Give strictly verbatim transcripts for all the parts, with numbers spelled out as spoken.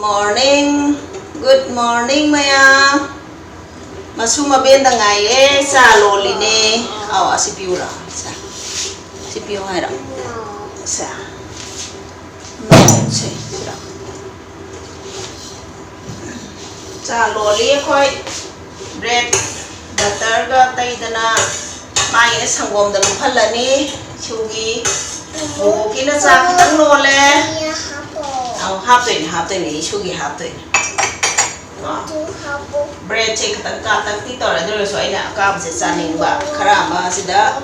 Morning, good morning, ꯃꯌꯥꯝ꯫ ꯃꯁꯨ ꯃꯕꯦꯟꯗ ꯉꯥꯏꯌꯦ, ꯆꯥ ꯂꯣꯜꯂꯤꯅꯦ꯫ ꯑꯧ, ꯑꯁꯤ ꯄꯤꯌꯨꯔꯣ? ꯁꯦ, ꯁꯤ ꯄꯤꯌꯨ ꯍꯥꯏꯔꯣ? ꯁꯦ꯫ ꯁꯦ, ꯁꯤꯔꯣ? ꯆꯥ ꯂꯣꯜꯂꯤ ꯑꯩꯈꯣꯏ꯫ Bread butterꯒ ꯇꯩꯗꯅ ꯃꯥꯒꯤꯅ ꯁꯪꯒꯣꯝꯗ ꯂꯨꯞꯍꯜꯂꯅꯤ꯫ ꯏꯁꯨꯒꯤ ꯕꯣꯕꯣꯛꯀꯤꯅ ꯆꯥ ꯈꯤꯇꯪ ꯂꯣꯜꯂꯦ꯫ ꯑꯧ, ꯍꯥꯞꯇꯣꯏꯅꯦ, ꯍꯥꯞꯇꯣꯏꯅꯦ, ꯏꯁꯨꯒꯤ ꯍꯥꯞꯇꯣꯏꯅꯦ꯫ Breadꯁꯦ ꯈꯤꯇꯪ ꯀꯥꯇꯛꯇꯤ ꯇꯧꯔꯦ, ꯑꯗꯨ ꯑꯣꯏꯔꯁꯨ ꯑꯩꯅ ꯑꯀꯥꯕꯁꯦ ꯆꯥꯅꯤꯡꯕ꯫ ꯈꯔ ꯑꯃ ꯑꯁꯤꯗ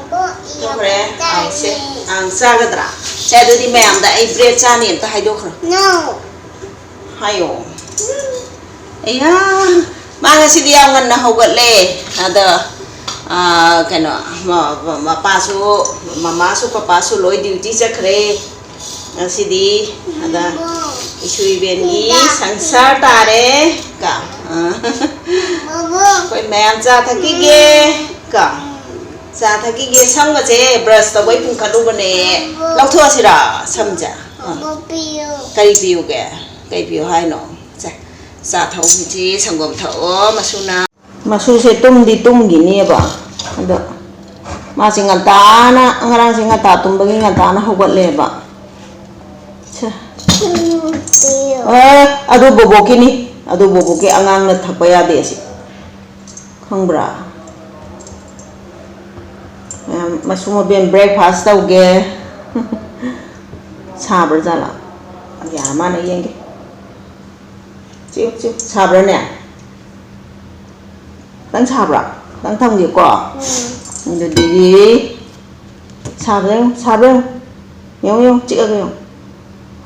ꯊꯣꯛꯈ꯭ꯔꯦ꯫ ꯑꯪ, ꯁꯦ꯫ ꯑꯪ, ꯆꯥꯒꯗ꯭ꯔꯥ? ꯁꯦ, ꯑꯗꯨꯗꯤ ꯃꯌꯥꯝꯗ ꯑꯩ bread ꯆꯥꯅꯤ ꯑꯝꯇ ꯍꯥꯏꯗꯣꯛꯈ꯭ꯔꯣ꯫ ꯍꯥꯏꯌꯣ꯫ ꯑꯌꯥ, ꯃꯥ ꯉꯁꯤꯗꯤ ꯌꯥꯝ ꯉꯟꯅ ꯍꯧꯒꯠꯂꯦ꯫ ꯑꯗ, ꯑꯥ, ꯀꯩꯅꯣ, ꯃ-, ꯃ-, ꯃꯄꯥꯁꯨ, ꯃꯃꯥꯁꯨ ꯄꯄꯥꯁꯨ ꯂꯣꯏ duty ꯆꯠꯈ꯭ꯔꯦ ꯉꯁꯤꯗꯤ꯫ ꯑꯗ ꯏꯁꯨ ꯏꯕꯦꯟꯒꯤ ꯁꯪꯁꯥꯔ ꯇꯥꯔꯦ꯫ ꯀ, ꯑꯥ꯫ ꯑꯩꯈꯣꯏ ꯃꯌꯥꯝ ꯆꯥ ꯊꯛꯈꯤꯒꯦ꯫ ꯀ, ꯆꯥ ꯊꯛꯈꯤꯒꯦ꯫ ꯁꯝꯒꯁꯦ brush ꯇꯧꯕꯩ ꯄꯨꯡꯈꯠꯂꯨꯕꯅꯦ꯫ ꯂꯧꯊꯣꯛꯑꯁꯤꯔꯥ ꯁꯝꯁꯦ? ꯑꯥ꯫ ꯀꯔꯤ ꯄꯤꯌꯨꯒꯦ? ꯀꯩ ꯄꯤꯌꯨ ꯍꯥꯏꯅꯣ? ꯁꯦ, ꯆꯥ ꯊꯛꯎ, ꯁꯪꯒꯣꯝ ꯊꯛꯑꯣ, ꯃꯁꯨꯅ꯫ ꯃꯁꯨꯁꯦ ꯇꯨꯝꯗꯤ ꯇꯨꯝꯈꯤꯅꯦꯕ, ꯑꯗꯣ ꯃꯥꯁꯦ ꯉꯟꯇꯥꯅ, ꯉꯔꯥꯡꯁꯦ ꯉꯟꯇꯥ ꯇꯨꯝꯕꯒꯤ ꯉꯟꯇꯥꯅ ꯍꯧꯒꯠꯂꯦꯕ꯫ ꯁꯦ꯫ ꯑꯦ, ꯑꯗꯨ ꯕꯣꯕꯣꯛꯀꯤꯅꯤ, ꯑꯗꯨ ꯕꯣꯕꯣꯛꯀꯤ, ꯑꯉꯥꯡꯅ ꯊꯛꯄ ꯌꯥꯗꯦ ꯑꯁꯤ, ꯈꯪꯕ꯭ꯔꯥ? ꯃꯌꯥꯝ, ꯃꯁꯨ ꯃꯕꯦꯟ breakfast ꯇꯧꯒꯦ꯫ ꯁꯥꯕ꯭ꯔꯥ ꯖꯥꯠꯂꯥ? ꯑꯇꯤꯌꯥꯅ ꯃꯥꯅ ꯌꯦꯡꯒꯦ꯫ ꯆꯤꯎ, ꯆꯤꯎ꯫ ꯁꯥꯕ꯭ꯔꯥꯅꯦ? ꯈꯤꯇꯪ ꯁꯥꯕ꯭ꯔꯥ? ꯈꯤꯇꯪ ꯊꯝꯒꯦꯀꯣ꯫ ꯎꯝ꯫ ꯑꯗꯨꯗꯤ ꯁꯥꯕ꯭ꯔꯥ ꯌꯦꯡꯉꯨ, ꯁꯥꯕ꯭ꯔꯥ ꯌꯦꯡꯉꯨ꯫ ꯌꯦꯡꯉꯨ, ꯌꯦꯡꯉꯨ, ꯆꯤꯛꯑꯒ ꯌꯦꯡꯉꯨ꯫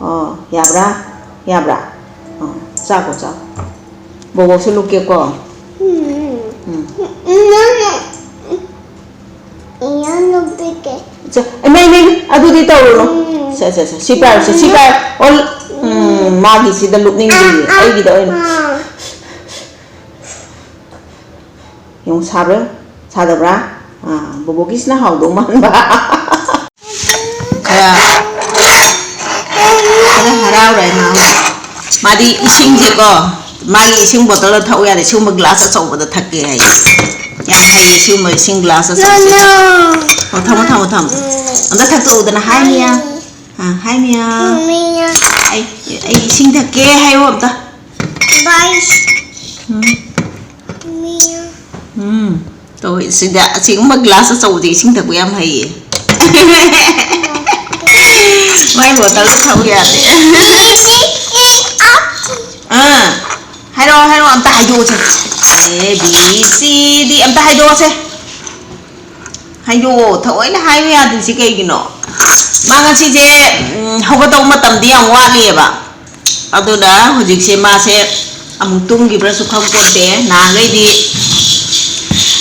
ꯑꯣ, ꯌꯥꯕ꯭ꯔꯥ? ꯌꯥꯕ꯭ꯔꯥ? ꯑꯣ, ꯆꯥꯈꯣ, ꯆꯥꯈꯣ꯫ ꯕꯣꯕꯣꯛꯁꯨ ꯂꯨꯞꯀꯦꯀꯣ꯫ ꯎꯝ꯫ ꯎꯝ꯫ ꯏꯌꯥ ꯅꯨꯄꯤꯒꯤ꯫ ꯁꯦ, ꯏꯃꯥ, ꯏꯃꯥ, ꯏꯃꯥ, ꯑꯗꯨꯗꯤ ꯇꯧꯔꯨꯅꯨ꯫ ꯎꯝ꯫ ꯁꯦ, ꯁꯦ, ꯁꯦ, ꯁꯤ ꯄꯥꯏꯔꯣ, ꯁꯦ, ꯁꯤ ꯄꯥꯏꯔꯣ꯫ ꯑꯣ, ꯎꯝ, ꯃꯥꯒꯤꯁꯤꯗ ꯂꯨꯞꯅꯤꯡꯗꯦꯌꯦ, ꯑꯩꯒꯤꯗ ꯑꯣꯏꯅ꯫ ꯑꯥ꯫ ꯌꯦꯡꯉꯨ, ꯁꯥꯕ꯭ꯔꯥ? ꯁꯥꯗꯕ꯭ꯔꯥ? ꯑꯥ, ꯕꯣꯕꯣꯒꯤꯁꯤꯅ ꯍꯥꯎꯗꯧ ꯃꯥꯟꯕ꯫ ꯈꯔ, ꯈꯔ ꯍꯔꯥꯎꯔꯦ ꯃꯥ꯫ ꯃꯥꯗꯤ ꯏꯁꯤꯡꯁꯦꯀꯣ, ꯃꯥꯒꯤ ꯏꯁꯤꯡ ꯕꯣꯇꯜꯗ ꯊꯛꯎ ꯌꯥꯗꯦ, ꯁꯤꯒꯨꯝꯕ ꯒ꯭ꯂꯥꯁ ꯑꯆꯧꯕꯗ ꯊꯛꯀꯦ ꯍꯥꯏꯌꯦ꯫ ꯌꯥꯝ ꯐꯩꯌꯦ ꯁꯤꯒꯨꯝꯕ ꯏꯁꯤꯡ ꯒ꯭ꯂꯥꯁ ꯑꯆꯧꯕꯁꯦ꯫ ꯑꯣ, ꯊꯝꯃꯣ, ꯊꯝꯃꯣ, ꯊꯝꯃꯣ꯫ ꯑꯝꯇ ꯊꯛꯇꯣꯛꯎꯗꯅ, ꯍꯥꯏ ꯃꯤꯌꯥ꯫ ꯑꯥ, ꯍꯥꯏ ꯃꯤꯌꯥ꯫ ꯃꯤꯌꯥ꯫ ꯑꯩ, ꯑꯩ ꯏꯁꯤꯡ ꯊꯛꯀꯦ ꯍꯥꯏꯌꯣ ꯑꯝꯇ꯫ ꯕꯥꯏ꯫ ꯎꯝ꯫ ꯃꯤꯌꯥ꯫ ꯎꯝ꯫ ꯇꯧꯋꯦ꯫ ꯁꯤꯗ ꯑꯁꯤꯒꯨꯝꯕ ꯒ꯭ꯂꯥꯁ ꯑꯆꯧꯕꯁꯦ ꯏꯁꯤꯡ ꯊꯛꯄ ꯌꯥꯝ ꯍꯩꯌꯦ꯫ ꯃꯥꯏ ꯕꯣꯇꯜꯗ ꯊꯛꯎ ꯌꯥꯗꯦ꯫ ꯑꯥ, ꯍꯥꯏꯔꯛꯑꯣ, ꯍꯥꯏꯔꯛꯑꯣ, ꯑꯝꯇ ꯍꯥꯏꯗꯣꯛꯑꯣꯁꯦ꯫ A B C D ꯑꯝꯇ ꯍꯥꯏꯗꯣꯛꯑꯣꯁꯦ꯫ ꯍꯥꯏꯗꯣꯛꯑꯣ, ꯊꯑꯣꯏꯅ ꯍꯥꯏꯕ ꯌꯥꯗ꯭ꯔꯤꯁꯤ ꯀꯩꯒꯤꯅꯣ? ꯃꯥ ꯉꯁꯤꯁꯦ, ꯎꯝ, ꯍꯧꯒꯠꯇꯧꯕ ꯃꯇꯝꯗꯤ ꯌꯥꯝ ꯋꯥꯠꯂꯤꯑꯕ꯫ ꯑꯗꯨꯅ ꯍꯧꯖꯤꯛꯁꯦ ꯃꯥꯁꯦ ꯑꯃꯨꯛ ꯇꯨꯝꯈꯤꯕ꯭ꯔꯥꯁꯨ ꯈꯪꯄꯣꯟꯇꯦ꯫ ꯅꯍꯥꯟꯈꯩꯗꯤ,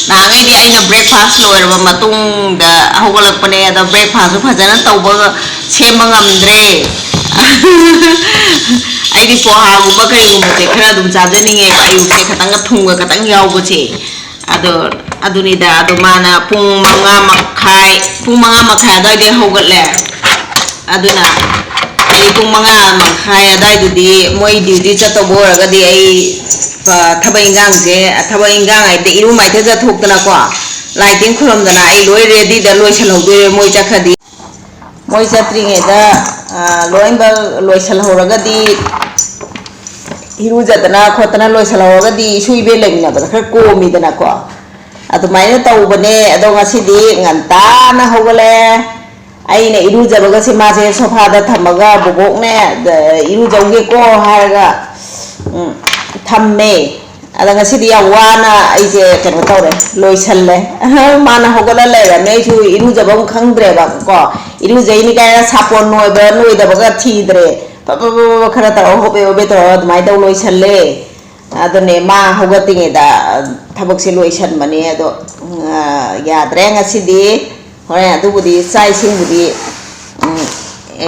ꯅꯍꯥꯟꯈꯩꯗꯤ ꯑꯩꯅ breakfast ꯂꯣꯏꯔꯕ ꯃꯇꯨꯡꯗ ꯍꯧꯒꯠꯂꯛꯄꯅꯦ꯫ ꯑꯗꯣ breakfastꯁꯨ ꯐꯖꯅ ꯇꯧꯕ, ꯁꯦꯝꯕ ꯉꯝꯗ꯭ꯔꯦ꯫ ꯑꯩꯗꯤ ꯄꯣꯍꯥꯒꯨꯝꯕ ꯀꯩꯒꯨꯝꯕꯁꯦ ꯈꯔ ꯑꯗꯨꯝ ꯆꯥꯖꯅꯤꯡꯉꯦꯕ, ꯑꯌꯨꯛꯁꯦ ꯈꯇꯪꯒ ꯊꯨꯝꯒ ꯈꯇꯪ ꯌꯥꯎꯕꯁꯦ꯫ ꯑꯗꯣ ꯑꯗꯨꯅꯤꯗ, ꯑꯗꯣ ꯃꯥꯅ ꯄꯨꯡ ꯃꯉꯥ ꯃꯈꯥꯏ, ꯄꯨꯡ ꯃꯉꯥ ꯃꯈꯥꯏ ꯑꯗꯨꯋꯥꯏꯗꯩ ꯍꯧꯒꯠꯂꯦ꯫ ꯑꯗꯨꯅ ꯑꯩ ꯄꯨꯡ ꯃꯉꯥ ꯃꯈꯥꯏ ꯑꯗꯨꯋꯥꯏꯗꯨꯗꯤ ꯃꯣꯏ duty ꯆꯠꯇꯧꯕ ꯑꯣꯏꯔꯒꯗꯤ ꯑꯩ, ꯑ, ꯊꯕꯛ ꯏꯟꯈꯥꯡꯁꯦ, ꯊꯕꯛ ꯏꯟꯈꯥꯡ ꯍꯥꯏꯕꯗꯤ ꯏꯔꯨ ꯃꯥꯏꯊꯖ ꯊꯣꯛꯇꯅꯀꯣ, ꯂꯥꯏ ꯇꯤꯟ ꯈꯨꯔꯝꯗꯅ ꯑꯩ ꯂꯣꯏ readyꯗ ꯂꯣꯏꯁꯜꯍꯧꯗꯣꯏꯔꯦ ꯃꯣꯏ ꯆꯠꯈ꯭ꯔꯗꯤ꯫ ꯃꯣꯏ ꯆꯠꯇ꯭ꯔꯤꯉꯩꯗ, ꯑ, ꯂꯣꯏꯅꯃꯛ ꯂꯣꯏꯁꯜꯍꯧꯔꯒꯗꯤ ꯏꯔꯨꯖꯗꯅ ꯈꯣꯠꯇꯅ ꯂꯣꯏꯁꯜꯍꯧꯔꯒꯗꯤ ꯏꯁꯨ ꯏꯕꯦꯟ ꯂꯩꯃꯤꯟꯅꯕꯗ ꯈꯔ ꯀꯣꯝꯃꯤꯗꯅꯀꯣ꯫ ꯑꯗꯨꯃꯥꯏꯅ ꯇꯧꯕꯅꯦ꯫ ꯑꯗꯣ ꯉꯁꯤꯗꯤ ꯉꯟꯇꯥꯅ ꯍꯧꯒꯠꯂꯛꯑꯦ꯫ ꯑꯩꯅ ꯏꯔꯨꯖꯕꯒꯁꯦ ꯃꯥꯁꯦ ꯁꯣꯐꯥꯗ ꯊꯝꯃꯒ, "ꯕꯣꯕꯣꯛꯅꯦ, ꯏꯔꯨꯖꯧꯒꯦꯀꯣ" ꯍꯥꯏꯔꯒ, ꯎꯝ, ꯊꯝꯃꯦ꯫ ꯑꯗ ꯉꯁꯤꯗꯤ ꯌꯥꯝ ꯋꯥꯅ ꯑꯩꯁꯦ ꯀꯩꯅꯣ ꯇꯧꯔꯦ, ꯂꯣꯏꯁꯜꯂꯦ꯫ ꯃꯥꯅ ꯍꯧꯒꯠꯂ ꯂꯩꯔꯝꯃꯦ, ꯑꯩꯁꯨ ꯏꯔꯨꯖꯕ ꯑꯃꯨꯛ ꯈꯪꯗ꯭ꯔꯦꯕ ꯀꯣ꯫ ꯏꯔꯨꯖꯩꯅꯤ ꯀꯥꯏꯅ ꯁꯥꯄꯣꯟ ꯅꯣꯏꯕ ꯅꯣꯏꯗꯕꯒ ꯊꯤꯗ꯭ꯔꯦ꯫ ꯄ-, ꯄ-, ꯄ-, ꯄ-, ꯈꯔ ꯇꯧꯔꯒ ꯍꯣꯕꯦ ꯍꯣꯕꯦ ꯇꯧꯔꯒ ꯑꯗꯨꯃꯥꯏꯅ ꯇꯧ ꯂꯣꯏꯁꯜꯂꯦ꯫ ꯑꯗꯨꯅꯦ, ꯃꯥ ꯍꯧꯒꯠꯇ꯭ꯔꯤꯉꯩꯗ ꯊꯕꯛꯁꯦ ꯂꯣꯏꯁꯟꯕꯅꯦ꯫ ꯑꯗꯣ, ꯎꯝ, ꯑ, ꯌꯥꯗ꯭ꯔꯦ ꯉꯁꯤꯗꯤ꯫ ꯍꯣꯔꯦꯟ ꯑꯗꯨꯕꯨꯗꯤ ꯆꯥꯛ ꯏꯁꯤꯡꯕꯨꯗꯤ, ꯎꯝ,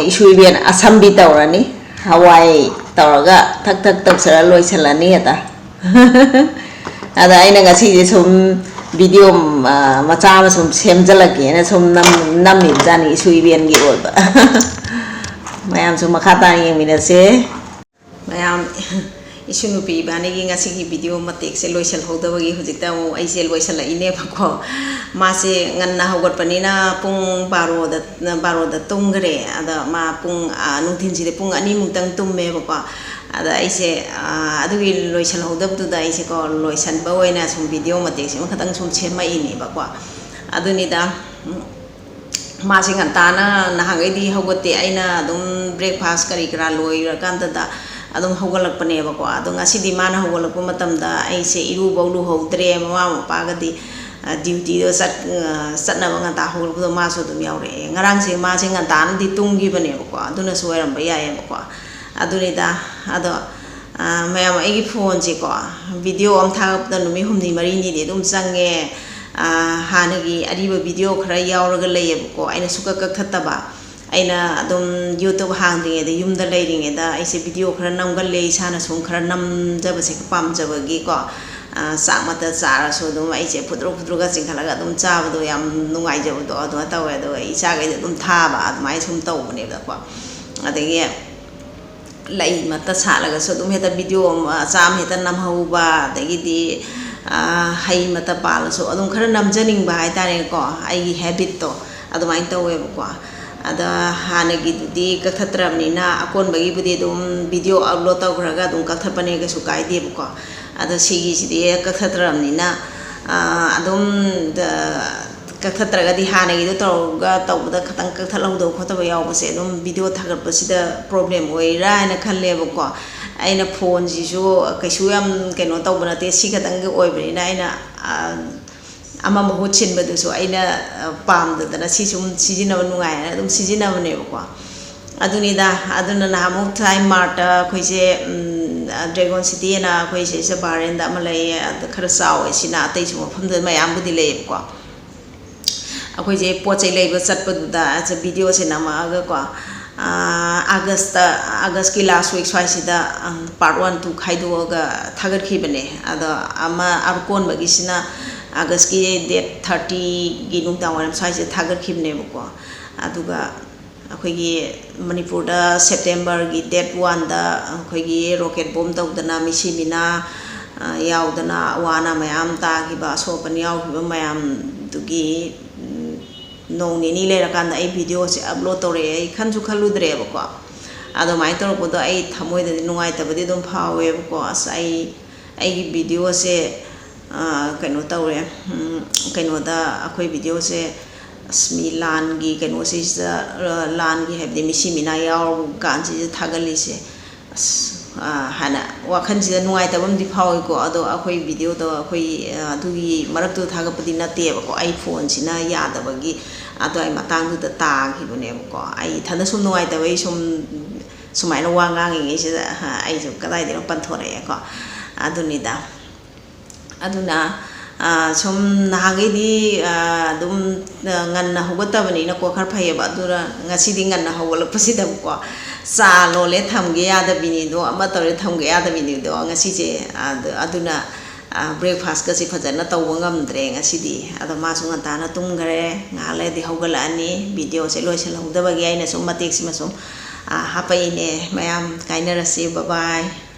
ꯏꯁꯨ ꯏꯕꯦꯟ ꯑꯁꯝꯕꯤ ꯇꯧꯔꯅꯤ꯫ ꯍꯋꯥꯏ ꯇꯧꯔꯒ ꯊꯛ ꯊꯛ ꯇꯧꯁꯜꯂ ꯂꯣꯏꯁꯜꯂꯅꯤ ꯍꯦꯛꯇ꯫ ꯑꯗ ꯑꯩꯅ ꯉꯁꯤꯁꯦ ꯁꯨꯝ video, ꯑ, ꯃꯆꯥ ꯑꯃ ꯁꯨꯝ ꯁꯦꯝꯖꯜꯂꯛꯀꯦꯅ ꯁꯨꯝ ꯅꯝ-, ꯅꯝꯃꯤꯕꯖꯥꯠꯅꯤ, ꯏꯁꯨ ꯏꯕꯦꯟꯒꯤ ꯑꯣꯏꯕ꯫ ꯃꯌꯥꯝꯁꯨ ꯃꯈꯥ ꯇꯥꯅ ꯌꯦꯡꯃꯤꯟꯅꯁꯦ꯫ ꯃꯌꯥꯝ, ꯏꯁꯨ ꯅꯨꯄꯤ ꯏꯕꯥꯅꯤꯒꯤ ꯉꯁꯤꯒꯤ video ꯃꯇꯦꯛꯁꯦ ꯂꯣꯏꯁꯤꯜꯍꯧꯗꯕꯒꯤ ꯍꯧꯖꯤꯛꯇ ꯑꯃꯨꯛ ꯑꯩꯁꯦ ꯂꯣꯏꯁꯤꯜꯂꯛꯏꯅꯦꯕꯀꯣ꯫ ꯃꯥꯁꯦ ꯉꯟꯅ ꯍꯧꯒꯠꯄꯅꯤꯅ ꯄꯨꯡ ꯕꯥꯔꯣꯗ, ꯕꯥꯔꯣꯗ ꯇꯨꯝꯈ꯭ꯔꯦ꯫ ꯑꯗ ꯃꯥ ꯄꯨꯡ, ꯑꯥ, ꯅꯨꯡꯊꯤꯟꯁꯤꯗꯤ ꯄꯨꯡ ꯑꯅꯤꯃꯨꯛꯇꯪ ꯇꯨꯝꯃꯦꯕꯀꯣ꯫ ꯑꯗ ꯑꯩꯁꯦ, ꯑꯥ, ꯑꯗꯨꯒꯤ ꯂꯣꯏꯁꯤꯜꯍꯧꯗꯕꯗꯨꯗ ꯑꯩꯁꯦꯀꯣ, ꯂꯣꯏꯁꯤꯟꯕ ꯑꯣꯏꯅ ꯁꯨꯝ video ꯃꯇꯦꯛꯁꯤꯃ ꯈꯛꯇꯪ ꯁꯨꯝ ꯁꯦꯝꯃꯛꯏꯅꯦꯕꯀꯣ꯫ ꯑꯗꯨꯅꯤꯗ, ꯎꯝ, ꯃꯥꯁꯦ ꯉꯟꯇꯥꯅ ꯅꯍꯥꯟꯈꯩꯗꯤ ꯍꯧꯒꯠꯇꯦ꯫ ꯑꯩꯅ ꯑꯗꯨꯝ breakfast ꯀꯔꯤ ꯀꯔꯥ ꯂꯣꯏꯔꯀꯥꯟꯗꯗ ꯑꯗꯨꯝ ꯍꯧꯒꯠꯂꯛꯄꯅꯦꯕꯀꯣ꯫ ꯑꯗꯣ ꯉꯁꯤꯗꯤ ꯃꯥꯅ ꯍꯧꯒꯠꯂꯛꯄ ꯃꯇꯝꯗ ꯑꯩꯁꯦ ꯏꯔꯨꯕꯧ ꯂꯨꯍꯧꯗ꯭ꯔꯦ꯫ ꯃꯃꯥ ꯃꯄꯥꯒꯗꯤ, ꯑ, duty ꯗꯣ ꯆꯠ-, ꯑ, ꯆꯠꯅꯕ ꯉꯟꯇꯥ ꯍꯧꯒꯠꯂꯛꯄꯗꯣ ꯃꯥꯁꯨ ꯑꯗꯨꯝ ꯌꯥꯎꯔꯛꯑꯦ꯫ ꯉꯔꯥꯡꯁꯦ ꯃꯥꯁꯦ ꯉꯟꯇꯥꯅꯗꯤ ꯇꯨꯝꯈꯤꯕꯅꯦꯕꯀꯣ, ꯑꯗꯨꯅꯁꯨ ꯑꯣꯏꯔꯝꯕ ꯌꯥꯏꯌꯦꯕꯀꯣ꯫ ꯑꯗꯨꯅꯤꯗ, ꯑꯗꯣ, ꯑ, ꯃꯌꯥꯝ, ꯑꯩꯒꯤ phone ꯁꯦꯀꯣ, video ꯑꯃ ꯊꯥꯒꯠꯄꯗ ꯅꯨꯃꯤꯠ ꯍꯨꯝꯅꯤ ꯃꯔꯤꯅꯤꯗꯤ ꯑꯗꯨꯝ ꯆꯪꯉꯦ꯫ ꯑ, ꯍꯥꯟꯅꯒꯤ ꯑꯔꯤꯕ video ꯈꯔ ꯌꯥꯎꯔꯒ ꯂꯩꯌꯦꯕꯀꯣ, ꯑꯩꯅ ꯁꯨꯛꯀꯛ ꯀꯛꯊꯠꯇꯕ꯫ ꯑꯩꯅ ꯑꯗꯨꯝ YouTube ꯍꯥꯡꯗ꯭ꯔꯤꯉꯩꯗ, ꯌꯨꯝꯗ ꯂꯩꯔꯤꯉꯩꯗ ꯑꯩꯁꯦ video ꯈꯔ ꯅꯝꯒꯜꯂꯦ, ꯏꯁꯥꯅ ꯁꯨꯝ ꯈꯔ ꯅꯝꯖꯕꯁꯦ ꯄꯥꯝꯖꯕꯒꯤꯀꯣ꯫ ꯑ, ꯆꯥꯛꯃꯛꯇ ꯆꯥꯔꯁꯨ ꯑꯗꯨꯝ ꯑꯩꯁꯦ ꯐꯨꯗ꯭ꯔꯨꯛ ꯐꯨꯗ꯭ꯔꯨꯛꯀ ꯆꯤꯡꯈꯠꯂꯒ ꯑꯗꯨꯝ ꯆꯥꯕꯗꯣ ꯌꯥꯝ ꯅꯨꯡꯉꯥꯏꯖꯕꯗꯣ ꯑꯗꯨꯃꯥꯏꯅ ꯇꯧꯋꯦ꯫ ꯑꯗꯨꯒ ꯑꯩ ꯏꯆꯥꯈꯩꯗ ꯑꯗꯨꯝ ꯊꯥꯕ, ꯑꯗꯨꯃꯥꯏꯅ ꯁꯨꯝ ꯇꯧꯕꯅꯦꯕꯀꯣ꯫ ꯑꯗꯒꯤ ꯂꯩꯃꯛꯇ ꯁꯥꯠꯂꯒꯁꯨ ꯑꯗꯨꯝ ꯍꯦꯛꯇ video ꯃꯆꯥ ꯑꯃ ꯍꯦꯛꯇ ꯅꯝꯍꯧꯕ, ꯑꯗꯒꯤꯗꯤ, ꯑ, ꯍꯩꯃꯛꯇ ꯄꯥꯜꯂꯁꯨ ꯑꯗꯨꯝ ꯈꯔ ꯅꯝꯖꯅꯤꯡꯕ ꯍꯥꯏꯇꯥꯔꯦꯀꯣ, ꯑꯩꯒꯤ habit ꯇꯣ ꯑꯗꯨꯃꯥꯏꯅ ꯇꯧꯋꯦꯕꯀꯣ꯫ ꯑꯗ ꯍꯥꯟꯅꯒꯤꯗꯨꯗꯤ ꯀꯛꯊꯠꯇ꯭ꯔꯕꯅꯤꯅ ꯑꯀꯣꯟꯕꯒꯤꯕꯨꯗꯤ ꯑꯗꯨꯝ video upload ꯇꯧꯈ꯭ꯔꯒ ꯑꯗꯨꯝ ꯀꯛꯊꯠꯄꯅꯦ, ꯀꯩꯁꯨ ꯀꯥꯏꯗꯦꯕꯀꯣ꯫ ꯑꯗꯣ ꯁꯤꯒꯤꯁꯤꯗꯤ ꯀꯛꯊꯠꯇ꯭ꯔꯕꯅꯤꯅ, ꯑ, ꯑꯗꯨꯝ, ꯗ-, ꯀꯛꯊꯠꯇ꯭ꯔꯒꯗꯤ ꯍꯥꯟꯅꯒꯤꯗꯣ ꯇꯧꯔꯒ ꯇꯧꯕꯗ ꯈꯇꯪ ꯀꯛꯊꯠꯍꯧꯗꯕ ꯈꯣꯠꯇꯕ ꯌꯥꯎꯕꯁꯦ ꯑꯗꯨꯝ video ꯊꯥꯒꯠꯄꯁꯤꯗ problem ꯑꯣꯏꯔꯤꯔꯥ ꯍꯥꯏꯅ ꯈꯜꯂꯦꯕꯀꯣ꯫ ꯑꯩꯅ phone ꯁꯤꯁꯨ ꯀꯩꯁꯨ ꯌꯥꯝ ꯀꯩꯅꯣ ꯇꯧꯕ ꯅꯠꯇꯦ, ꯁꯤ ꯈꯛꯇꯪꯒꯤ ꯑꯣꯏꯕꯅꯤꯅ ꯑꯩꯅ, ꯑ, ꯑꯃ ꯃꯍꯨꯠ ꯁꯤꯟꯕꯗꯨꯁꯨ ꯑꯩꯅ, ꯑ, ꯄꯥꯝꯗꯗꯅ ꯁꯤ ꯁꯨꯝ ꯁꯤꯖꯤꯟꯅꯕ ꯅꯨꯡꯉꯥꯏ ꯍꯥꯏꯅ ꯑꯗꯨꯝ ꯁꯤꯖꯤꯟꯅꯕꯅꯦꯕꯀꯣ꯫ ꯑꯗꯨꯅꯤꯗ, ꯑꯗꯨꯅ ꯅꯍꯥꯟꯃꯨꯛ ꯊꯥꯏ March ꯇ ꯑꯩꯈꯣꯏꯁꯦ, ꯎꯝ, ꯑ, Dragon City ꯑꯅ ꯑꯩꯈꯣꯏ ꯁꯤꯗꯩꯁꯤꯗ ꯕꯥꯔꯦꯟꯗ ꯑꯃ ꯂꯩꯌꯦ, ꯑꯗ ꯈꯔ ꯆꯥꯎꯋꯦ, ꯁꯤꯅ ꯑꯇꯩꯁꯨ ꯃꯐꯝꯗ ꯃꯌꯥꯝꯕꯨꯗꯤ ꯂꯩꯌꯦꯕꯀꯣ꯫ ꯑꯩꯈꯣꯏꯁꯦ ꯄꯣꯠ ꯆꯩ ꯂꯩꯕ ꯆꯠꯄꯗꯨꯗ, ꯑꯁ, video ꯁꯦ ꯅꯝꯃꯛꯑꯒꯀꯣ, ꯑꯥ, August ꯇ, August ꯀꯤ last week ꯁ꯭ꯋꯥꯏꯁꯤꯗ, ꯑꯝ, part one, two ꯈꯥꯏꯗꯣꯛꯑꯒ ꯊꯥꯒꯠꯈꯤꯕꯅꯦ꯫ ꯑꯗꯣ ꯑꯃ ꯑꯀꯣꯟꯕꯒꯤꯁꯤꯅ August ꯀꯤ date thirty ꯒꯤ ꯅꯨꯡꯗꯥꯡ ꯋꯥꯏꯔꯝ ꯁ꯭ꯋꯥꯏꯁꯤꯗ ꯊꯥꯒꯠꯈꯤꯕꯅꯦꯕꯀꯣ꯫ ꯑꯗꯨꯒ ꯑꯩꯈꯣꯏꯒꯤ ꯃꯅꯤꯄꯨꯔꯗ September ꯒꯤ date one ꯗ ꯑꯩꯈꯣꯏꯒꯤ rocket bomb ꯇꯧꯗꯅ ꯃꯤꯁꯤ ꯃꯤꯅꯥ, ꯑ, ꯌꯥꯎꯗꯅ ꯑꯋꯥ ꯑꯅꯥ ꯃꯌꯥꯝ ꯇꯥꯈꯤꯕ, ꯑꯁꯣꯛ ꯑꯄꯟ ꯌꯥꯎꯈꯤꯕ ꯃꯌꯥꯝꯗꯨꯒꯤ, ꯎꯝ, ꯅꯣꯡ ꯅꯤꯅꯤ ꯂꯩꯔꯀꯥꯟꯗ ꯑꯩ video ꯁꯦ upload ꯇꯧꯔꯛꯑꯦ꯫ ꯑꯩ ꯈꯟꯁꯨ ꯈꯜꯂꯨꯗ꯭ꯔꯦꯕꯀꯣ꯫ ꯑꯗꯨꯃꯥꯏꯅ ꯇꯧꯔꯛꯄꯗꯣ ꯑꯩ ꯊꯃꯣꯏꯗꯗꯤ ꯅꯨꯡꯉꯥꯏꯇꯕꯗꯤ ꯑꯗꯨꯝ ꯐꯥꯎꯋꯦꯕꯀꯣ꯫ ꯑꯁ, ꯑꯩ, ꯑꯩꯒꯤ video ꯁꯦ, ꯑ, ꯀꯩꯅꯣ ꯇꯧꯔꯦ, ꯎꯝ, ꯀꯩꯅꯣꯗ ꯑꯩꯈꯣꯏ video ꯁꯦ, ꯑꯁ, ꯃꯤ ꯂꯥꯟꯒꯤ ꯀꯩꯅꯣꯁꯤꯗ, ꯑ, ꯂꯥꯟꯒꯤ ꯍꯥꯏꯕꯗꯤ ꯃꯤꯁꯤ ꯃꯤꯅꯥ ꯌꯥꯎꯔꯕ ꯀꯥꯟꯁꯤꯗ ꯊꯥꯒꯠꯂꯤꯁꯦ, ꯑꯁ, ꯑ, ꯍꯥꯟꯅ ꯋꯥꯈꯜꯁꯤꯗ ꯅꯨꯡꯉꯥꯏꯇꯕ ꯑꯃꯗꯤ ꯐꯥꯎꯋꯤꯀꯣ꯫ ꯑꯗꯣ ꯑꯩꯈꯣꯏ video ꯗꯣ ꯑꯩꯈꯣꯏ, ꯑ, ꯑꯗꯨꯒꯤ ꯃꯔꯛꯇꯨꯗ ꯊꯥꯒꯠꯄꯗꯤ ꯅꯠꯇꯦꯕꯀꯣ, ꯑꯩ phone ꯁꯤꯅ ꯌꯥꯗꯕꯒꯤ ꯑꯗꯨꯋꯥꯏ ꯃꯇꯥꯡꯗꯨꯗ ꯇꯥꯈꯤꯕꯅꯦꯕꯀꯣ꯫ ꯑꯩ ꯏꯊꯟꯗ ꯁꯨꯝ ꯅꯨꯡꯉꯥꯏꯇꯕꯒꯤ ꯁꯨꯝ ꯁꯨꯃꯥꯏꯅ ꯋꯥ ꯉꯥꯡꯉꯤꯉꯩꯁꯤꯗ, ꯑ, ꯑꯩꯁꯨ ꯀꯗꯥꯏꯗꯩꯅꯣ ꯄꯟꯊꯣꯔꯛꯑꯦꯀꯣ꯫ ꯑꯗꯨꯅꯤꯗ꯫ ꯑꯗꯨꯅ, ꯑ, ꯁꯨꯝ ꯅꯍꯥꯟꯈꯩꯗꯤ, ꯑ, ꯑꯗꯨꯝ, ꯑ, ꯉꯟꯅ ꯍꯧꯒꯠꯇꯕꯅꯤꯅꯀꯣ, ꯈꯔ ꯐꯩꯌꯦꯕ꯫ ꯑꯗꯨꯅ ꯉꯁꯤꯗꯤ ꯉꯟꯅ ꯍꯧꯒꯠꯂꯛꯄꯁꯤꯗꯕꯨꯀꯣ, ꯆꯥ ꯂꯣꯜꯂꯦ ꯊꯝꯒꯦ ꯌꯥꯗꯕꯤꯅꯤꯗꯣ, ꯑꯃ ꯇꯧꯔꯦ ꯊꯝꯒꯦ ꯌꯥꯗꯕꯤꯅꯤꯗꯣ꯫ ꯉꯁꯤꯁꯦ, ꯑ, ꯑꯗꯨ, ꯑꯗꯨꯅ, ꯑ, breakfast ꯀꯁꯦ ꯐꯖꯅ ꯇꯧꯕ ꯉꯝꯗ꯭ꯔꯦ ꯉꯁꯤꯗꯤ꯫ ꯑꯗꯣ ꯃꯥꯁꯨ ꯉꯟꯇꯥꯅ ꯇꯨꯝꯈꯔꯦ꯫ ꯉꯥꯏꯍꯥꯛ ꯂꯩꯔꯗꯤ ꯍꯧꯒꯠꯂꯛꯑꯅꯤ꯫ Video ꯁꯦ ꯂꯣꯏꯁꯤꯜꯍꯧꯗꯕꯒꯤ ꯑꯩꯅ ꯁꯨꯝ ꯃꯇꯦꯛꯁꯤꯃ ꯁꯨꯝ, ꯑ, ꯍꯥꯞꯄꯛꯏꯅꯦ꯫ ꯃꯌꯥꯝ ꯀꯥꯏꯅꯔꯁꯤ꯫ Bye bye꯫